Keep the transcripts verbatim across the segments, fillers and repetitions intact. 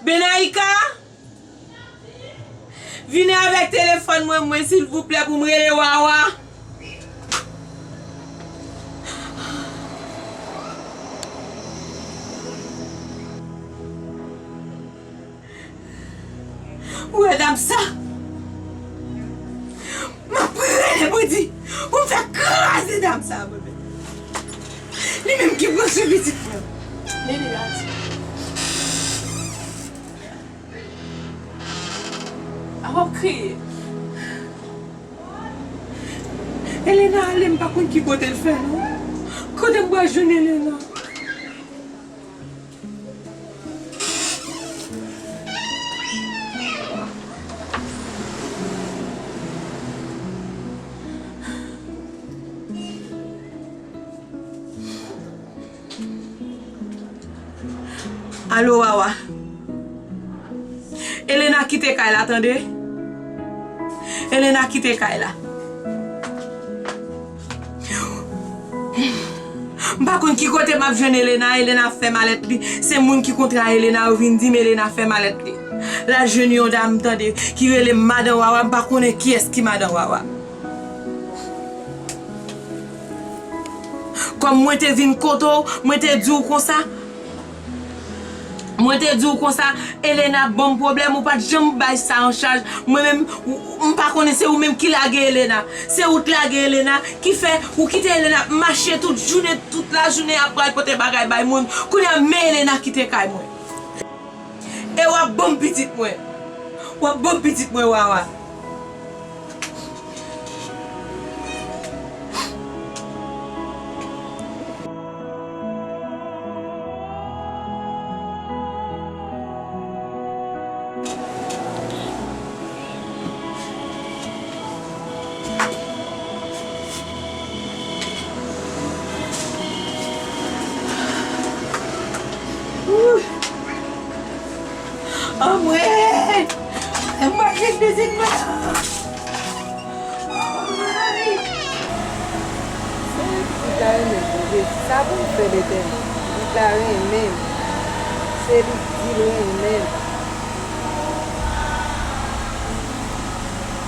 Benaïka, vini avèk telefòn mwen, mwen, silvouplè, pou m rele Wawa. Ou wè dam sa? M ap rele bandi pou m fè kraze dam sa, mwen menm. Li menm ki pran sou pitit mwen. Li, li la. A w ap kriye. Elena ale, m pa konn ki kote l fè, non. Kote m pral jwenn Elena? Alo, Wawa. Elena kite kay la, tande? Elena kite kay la. M pa konn ki kote m ap jwenn Elena. Elena fè malèt li. Se moun ki kontre a Elena yo vin di m Elena fè malèt li. L al jwenn yon dam, tande, ki rele Madan Wawa. M pa konnen kiyès ki Madan Wawa. Kòm mwen te vin kote w, mwen te di w konsa, mwen te di w konsa, Elena ap ban m pwoblèm, ou pa t janm bay sa an chaj. Mwen menm, ou, ou, m pa konnen se ou menm ki lage Elena. Se ou t lage Elena, ki fè ou kite Elena ap mache tout jounen, tout lajounen ap pral pote bagay bay moun. Kounye a, men Elena kite kay mwen. E w ap ban m pitit mwen. W ap ban m pitit mwen, Wawa. Anmwey! Mwen vin vizit mwen. Anmwey! Se li ki ta renmen m, Jezi. Sa pou m fè, Letènèl? Li ta renmen m. Se li ki di l renmen m.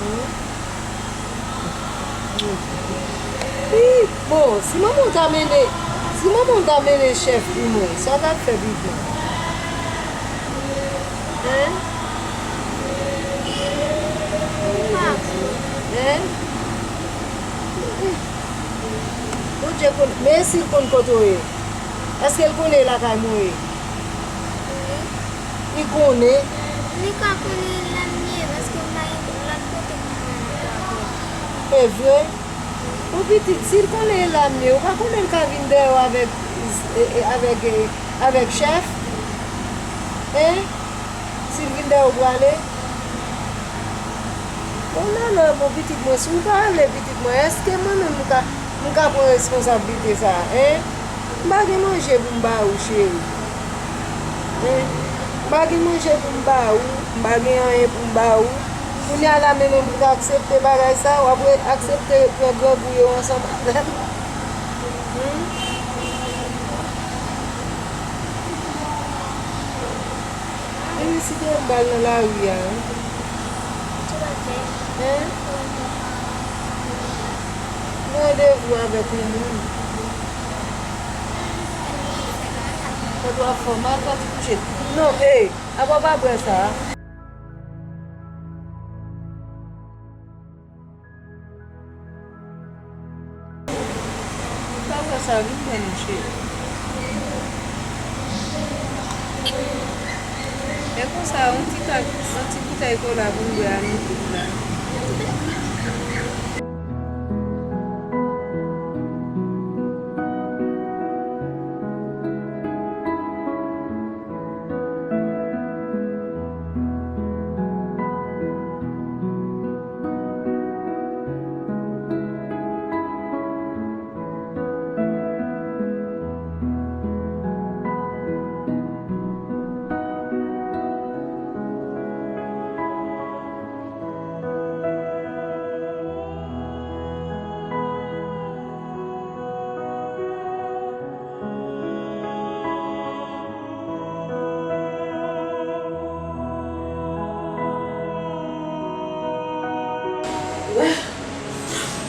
Hmm? Ih, bon, si manman w ta mennen, si manman w ta mennen chèf pou mwen, sa w t ap fè pou mwen? Hein? Hein? Bondye konn, men si l konn kote w ye, èske l konnen lakay mwen ye? Li konnen. Li ka konnen la m ye, paske m pa gen lòt kote pou m al ankò apre. E vre? Bon pitit, si l konnen la m ye, ou pa konnen l ka vin dèyè w avèk, e, e, avèk, e, avèk chèf? Hein? Si l vin dèyè w prale? Bon, non, non, bon, pitit mwen, si w pa vle pitit mwen, èske mwen menm m ka, m ka pran responsablite sa a, en? M pa gen manje pou m ba ou, cheri. En? M pa gen manje pou m ba ou, m pa gen anyen pou m ba ou. Kounye a la, men menm pou w aksepte bagay sa a, w ap re-, aksepte pran grangou yo ansanm avè m? Hmm? Felisite m ba l nan lari a, wi. Ki w ap fè? Hein? Gen randevou avèk yon moun. Kòd w ap fè w mal, pati kouche. Non, ey, apa w pa bwè sa a? Ou pa wè sa vin pran nou cheri. E konsa, yon ti tak, yon ti boutèy kola pou n bwè a nou tout la.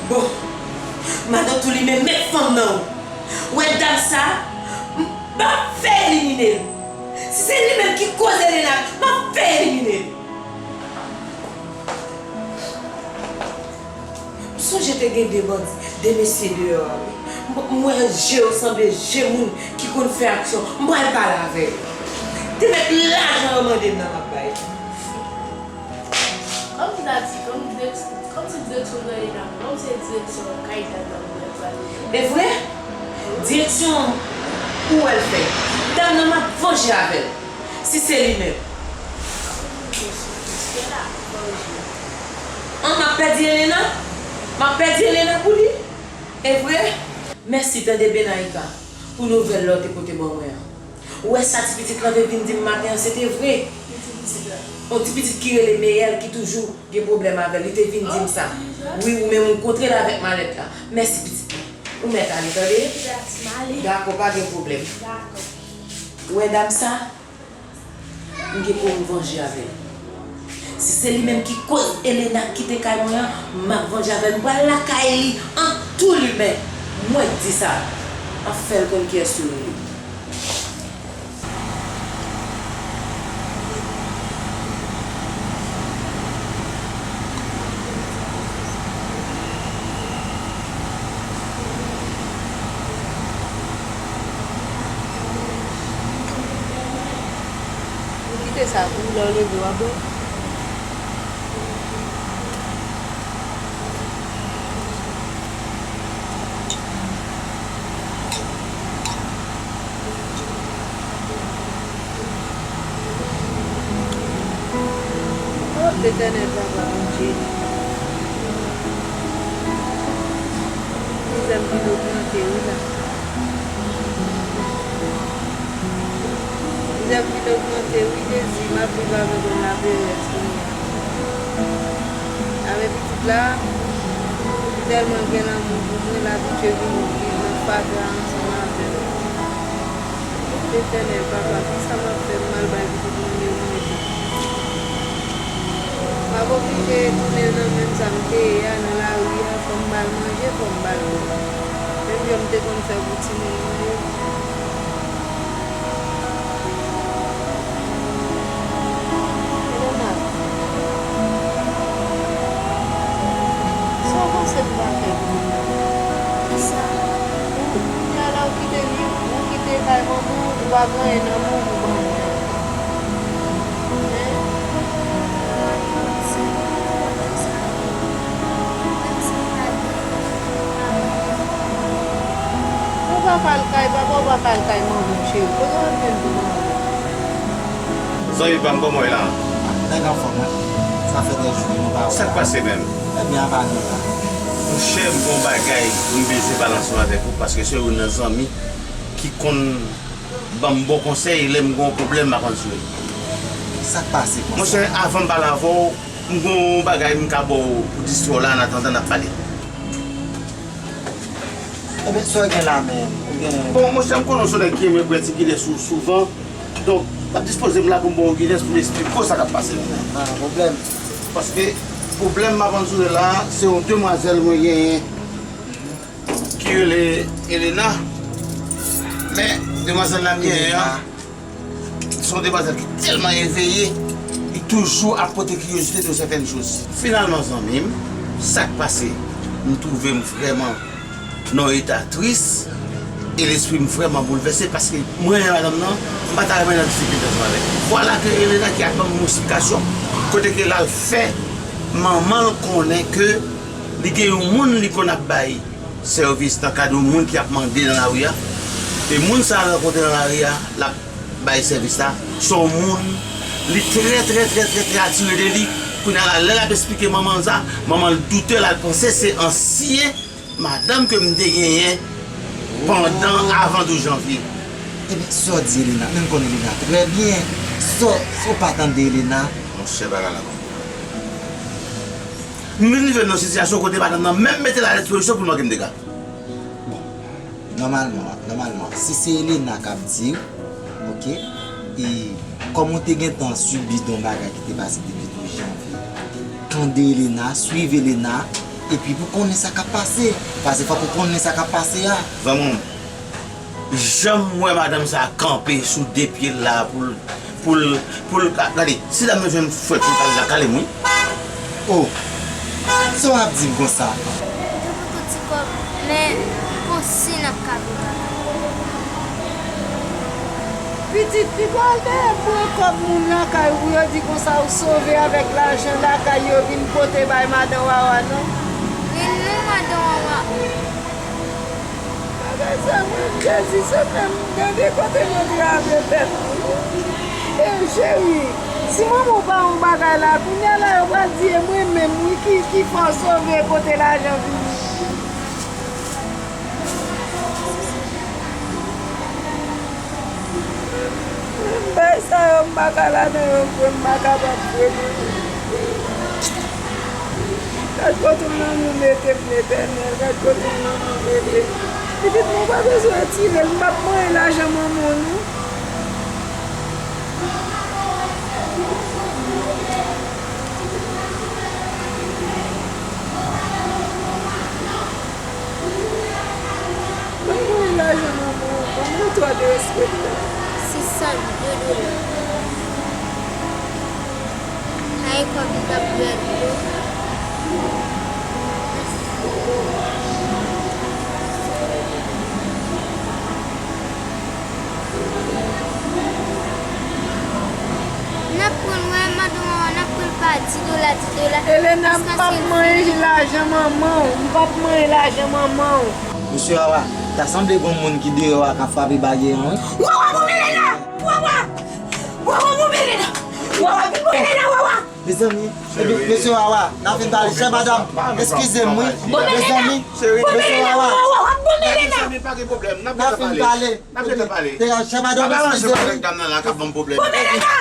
Bon, madan Toulimen, mèt fanm nan ou. Ou wè dam sa, m, m ap fè elimine l. Si se li menm ki koz Elena, m ap fè elimine l. M sonje te gen de bandi, de mesye deyò a, wi. M, m wè je yo sanble je moun ki konn fè aksyon. M pral pale avè yo. Te mèt lajan yo mande m nan m ap bay. Kòm m ta di, kòm direksyon, kòm se direksyon nan Elena, kòm se direksyon kay dam nan mwen pral. E vre? Direksyon an, ou wè l fè. Dam nan m ap vanje avè l. Si se li menm. An, m ap pèdi Elena? M ap pèdi Elena pou li? E vre? Mèsi tande Benaïka pou nouvèl la w te pote ban mwen an. Ou wè sa ti pitit lan te vin di m maten an, se te vre. Yon ti pitit ki rele Meyèl ki toujou gen pwoblèm avè l, li te vin di m sa. Wi, ou menm ou kontre l avèk malèt la. Mèsi pitit mwen. Ou mèt ale, tande? Dakò, pa gen pwoblèm. Ou wè dam sa? M gen pou m vanje avè l. Si se li menm ki koz Elena kite kay mwen an, m ap vanje avè l. M pral lakay li an tou limen. Mwen k di sa. M ap fè l konn kiyès yo rele. Ou kite sa pou lè w leve w ap bwè. O Letènèl Papa Bondye, mizè m vin ogmante wi la. Mizè m vin ogmante wi Jezi, m ap viv avèk yon laperèz kounye a. Avèk pitit la, li tèlman gen lanmou pou mwen, l abitye vin viv nan fatra ansanm avè m. Letènèl, Papa, kisa m ap fè m al bay pitit mwen yo manje? M ap oblije tounen nan menm sa m te ye a, nan lari a, fò m ba l manje, fò m ba l bwè. Menm jan m te konn fè pou timoun mwen yo. Elena, sa w panse m va fè pou ou? Kisa? Ou, kounye a la, ou kite li, ou kite kay manman w, ou pa gen anyen nan men w pou ban mwen. Hein? Ou pa ka al kay papa, ou pa ka al kay manman w, cheri. Kote w ap jwenn pou manman w? Zanmi pa m, kòman w ye la? Nèg anfòm, wi. Sa fè de jou nou pa wè. Sa k pase menm? Ebyen, apa nou la. Monchè, m gen yon bagay pou m bezwen pale ansanm avèk ou, paske se youn nan zanmi ki konn ban m bon konsèy lè m gen yon pwoblèm m ap andire. Sa k pase konsa? Monchè, avan m pale avè w, m gen yon bagay m ka ba w pou distrè w la, annatandan n ap pale. Ebyen, sa w gen la menm? Ou gen... Bon, monchè, m konnen w se yon nèg ki renmen pran ti gilè sou, souvan. Donk, m ap dispoze m la pou m ba w gilè pou m esplike w sa k ap pase la. Pa gen pwoblèm. Paske pwoblèm m ap andire la, se yon demwazèl mwen genyen ki rele Elena. Men, demwazèl la m genyen an, se yon demwazèl ki tèlman eveye, li toujou ap pote kiryozite de sètèn choz. Finalman, zanmi m, sa k pase? M twouve m vrèman nan yon eta tris, e lespri m vrèman boulvèse, paske mwen renmen madanm nan, m pa ta renmen nan difikilte ansanm avè l. Vwala ke Elena ki ap ban m yon esplikasyon, kote ke l al fè manman l konnen ke li gen yon moun li konn ap bay sèvis nan kad yon moun ki ap mande nan lari a. E moun sa a rankontre nan lari a, l ap bay sèvis la, se yon moun, li trè, trè, trè, trè, trè atire de li. Kounye a la, lè l ap esplike manman l sa, manman l doute, l al panse se ansyen madanm ke m te genyen pandan, avan douz janvye. Ebyen, sa w di Elena, men m konn Elena trè byen. Sa w, sa w pa tande Elena? Monchè, bagay la konplis. M vin rive nan sitiyasyon kote madanm nan menm mete l a dispozisyon pou l manke m dega. Bon, nòmalman, nòmalman, si se Elena k ap di, oke, e kòm ou te gentan sibi de yon bagay ki te pase depi douz janvye, tande Elena, swiv Elena, Epi pou konnen sa k ap pase. Paske fòk ou konnen sa k ap pase a. Zanmi m, janm wè madanm sa a kanpe sou de pye l la pou l, pou l, pou l, gade, si dam nan jwenn fwèt pou l kale la, kale m wi. Oh, sa w ap di m konsa? Mwen te poko ti kòb, men m konsi n ap ka viv ansanm. Pitit, piga w al dèyè pran kòb moun lakay ou pou yo di konsa ou sove avèk lajan lakay yo vin pote bay madan Wawa non. Men non, madan Wawa. Bagay sa mwen sezi, se menm gade kote mwen trave tèt mwen. E cheri, si manman w pa yon bagay la, kounye a la yo pral di e mwen menm wi ki, ki fè w sove pote lajan vini. Menm bay sa yo, m pa ka ladan yo vre, m pa kapab vre non. Gad kote w lanmou mete m, Letènèl, gad kote w lanmou mete m. Pitit mwen pa bezwen retire l, m p ap manyen lajan manman w non. Ban mwen lajan manman w, ban mwen twa derespektan. Sis san de dola. Ay, kòb m t ap bwè dlo. N ap pran l, wè, madan Wawa, n ap pran l pa di dola, di dola. Elena, m p ap manyen lajan manman w. M p ap manyen lajan manman w. Mesye Wawa, ta sanble gon moun ki deyò a k ap frape baryè an, wi. Wawa, bon, Elena! Wawa! Wawa, bon, Elena! Wawa, vin, bon, Elena, Wawa! Mezanmi, epi, mesye Wawa, n ap fin pale. Chè madanm, eskize m, wi. Mezanmi, mesye Wawa, n ap fin pale. N ap fin pale. Chè madanm, eskize m, wi.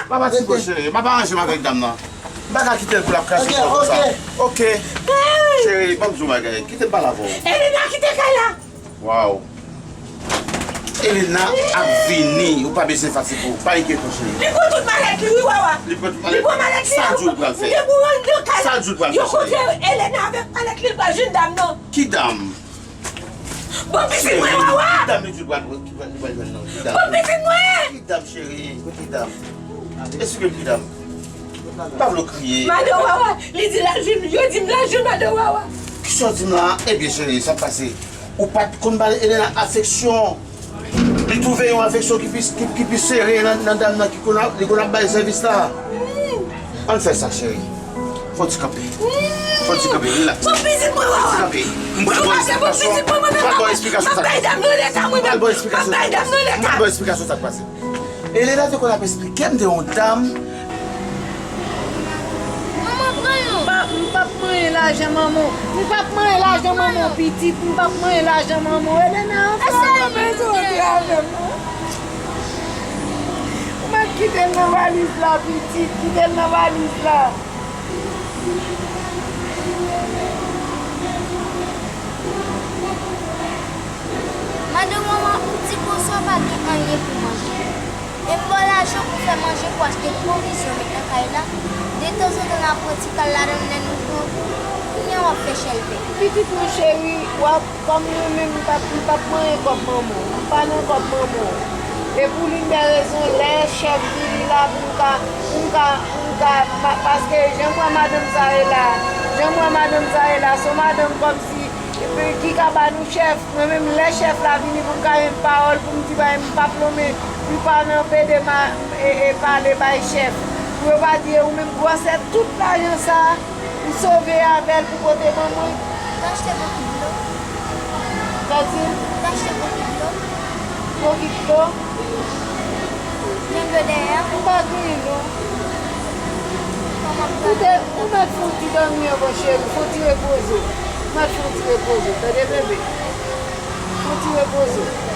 Pa pati bò, cheri. M ap aranje m avèk dam nan. M pa ka kite l pou l ap krache kò konsa. Ok. Cheri, ban m di w bagay. Kite m pale avè w. Elena kite kay la. Waw. Elena ap vini, ou pa bezwen fatige w, pa enkyete w, cheri. Li pran tout malèt li, wi, Wawa. Li pran tout malèt li. Li pran malèt li. Sa l di w l pral fè? M te pou rann nan kay la. Sa l di w l pral fè, cheri? Yo kontre Elena avèk malèt li, l pral jwenn dam nan. Ki dam? Bon, pitit mwen, Wawa. Ki dam li di w l pral, ki pral, li pral jwenn nan? Ki dam? Bon, pitit mwen. Ki dam, cheri? Ki dam? Esplike m ki dam. M pa vle w kriye. Madan Wawa, li di l al jwenn, yo di m l al jwenn madan Wawa. Kisa w di m la? Ebyen, cheri, sa k pase? Ou pa t konn ba Elena afeksyon. Li twouve yon afeksyon ki pi, ki, ki pi sere nan, nan dam nan ki konn ap, li konn ap bay sèvis la. Ann fè sa, cheri. Fò w ti kanpe. Fò w ti kanpe, rilaks. Bon pitit mwen, Wawa. Fò w ti kanpe. M pral ba w eksplikasyon. M pral ba w eksplikasyon sa k pase. M pral ba w eksplikasyon. M pral ba w eksplikasyon sa k pase. Elena te konn ap esplike m de yon dam. Manman, pran yon. M p ap, m p ap manyen lajan manman w. M p ap manyen lajan manman w, pitit. M p ap manyen lajan manman w. Elena, anfè, mwen bezwen w antre avè m non. Ou mèt kite l nan valiz la, pitit. Kite l nan valiz la. Madan Wawa, ou di bonswa, pa gen anyen pou manje. E m ba w lajan pou fè manje, pou achte pwovizyon, met nan kay la. Detanzantan, n ap pran ti kal ladan l lè nou pran. Kounye a w ap fè chèlbè. Pitit mwen cheri, w ap, kòm mwen menm, m p ap, m p ap manyen kòb manman w. M pa nan kòb manman w. E pou youn dè rezon, lè chèf vini la, pou m ka, pou m ka, pou m ka, pa-, paske jan m wè madanm sa ye la, jan m wè madanm sa ye la, se yon madanm kòmsi, ki ka ba nou chèf. Mwen menm, lè chèf la vini pou m ka jwenn pawòl pou m di bagay, m p ap lonmen, m pa nan pede ma-, e, e pale bay chèf. Pou yo pa di, e ou menm, gwosè tout lajan sa a, ou sove avè l pou pote ban mwen. Ou achte bokit dlo? Sa di? Ou achte bokit dlo? Bokit dlo? Gen dlo dèyè a? M pa genyen non. Kòman pou ou te, ou mèt fè yon ti dòmi ankò, cheri. Fè yon ti repoze w. Ou mèt fè yon ti repoze w. Tande, bebe? Fè yon ti repoze w.